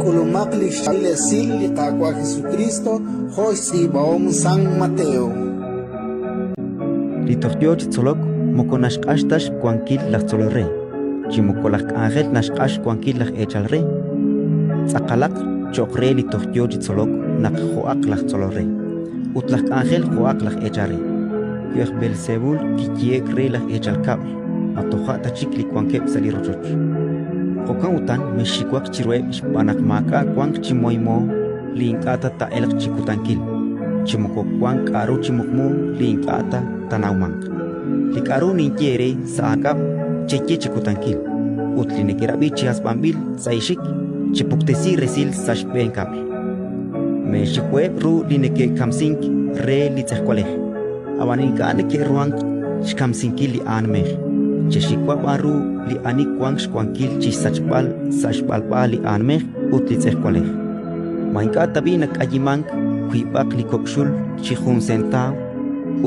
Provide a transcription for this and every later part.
K'ulumaq li xchaab'il esil li Qaawa' Jesukriist jo' xtz'iib'ahom San Mateo. Li toj yo chi tzolok moko naxq'ax ta xwankil laj tzolol re, chi moko laj k'anjel naxq'ax xwankil laj eechal re. Tz'aqalaq cho'q re li toj yo chi tzolok naq jo'aq laj tzolol re, ut laj k'anjel jo'aq laj eechal re. Wi aj Beelsebul kiyehe'k re laj eechal kab'l, ma toja' ta chik li wankeb' sa' li rochoch? Jo'kan utan mexxiwak chiruheb' xb'aan naq maak'a' wank chi moymo li ink'a' ta taa'elq chi kutankil, chi moko wank k'aru chi muqmu li ink'a' ta taanawmanq. Li k'aru ninye eere sa' aak'ab', cheye chi kutankil, ut li nekerab'i chi hasb'anb'il sa' eexik, chepuktesi resil sa' xb'een kab'l. Meexiwaheb' ru li neke'kamsink re li tz'ejwalej, ab'an ink'a' neke'ruhank xkamsinkil li aanmej. Chexiwa b'an ru li ani wank xwankil chi xsachb'al sa' xb'alb'a li aanmej ut li tz'ejwalej. Ma ink'a' tab'i' nak'ayimank wiib'aq li kok' xul chi jun sentaaw?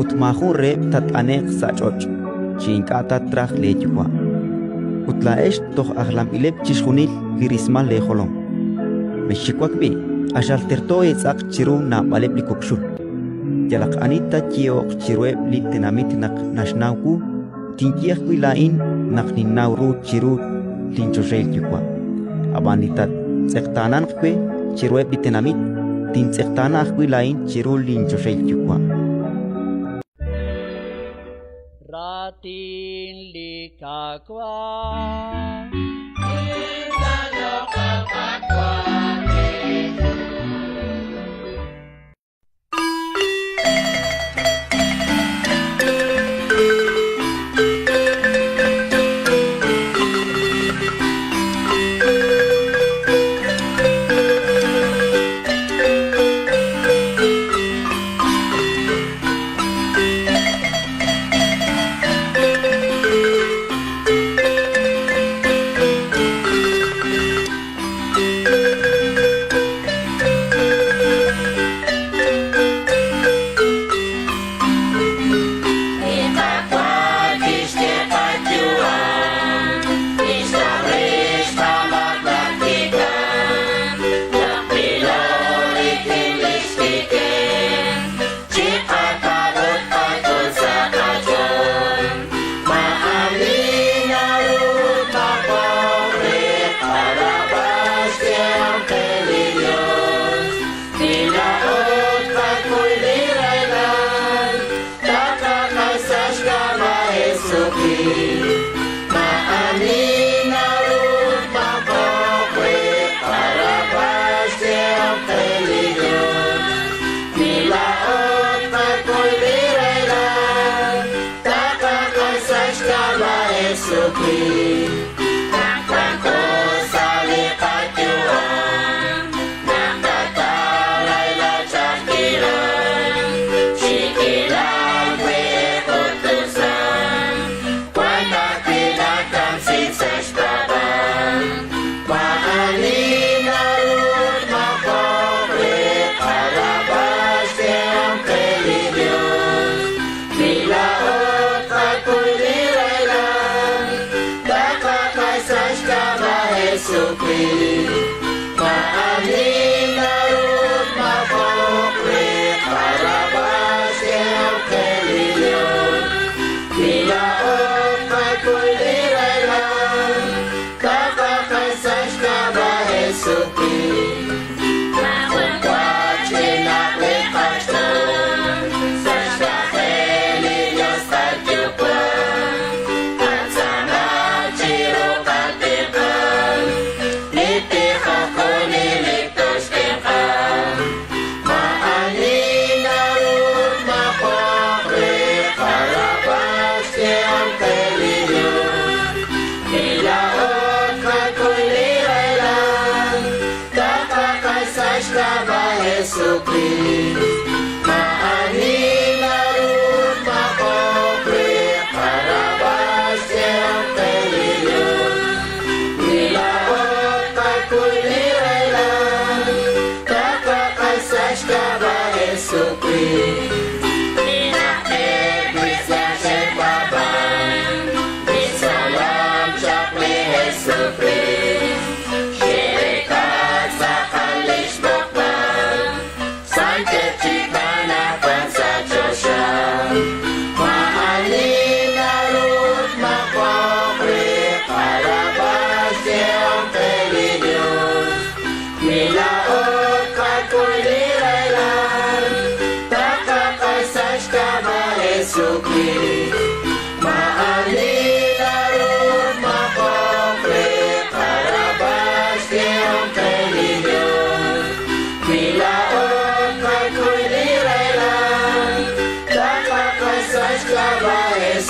Ut maajun reheb' taat'ane'q sa' ch'och' chi ink'a' ta traj leeYuwa'. Ut laa'ex toj ajlanb'ileb' chixjunil li rismal leejolom. Mexxiwak b'i', q'axal terto eetz'aq chiru naab'aleb' li kok' xul. Yalaq ani taayehoq chiruheb' li tenamit naq naxnaw wu, tinye ajwi' laa'in naq ninnaw ru chiru linchoxahil Yuwa'. Ab'an li taatz'eqtaananq we chiruheb' li tenamit, tintz'eqtaana ajwi' laa'in chiru linchoxahil Yuwa'. Raatin li Qaawa'.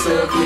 Jesucristo.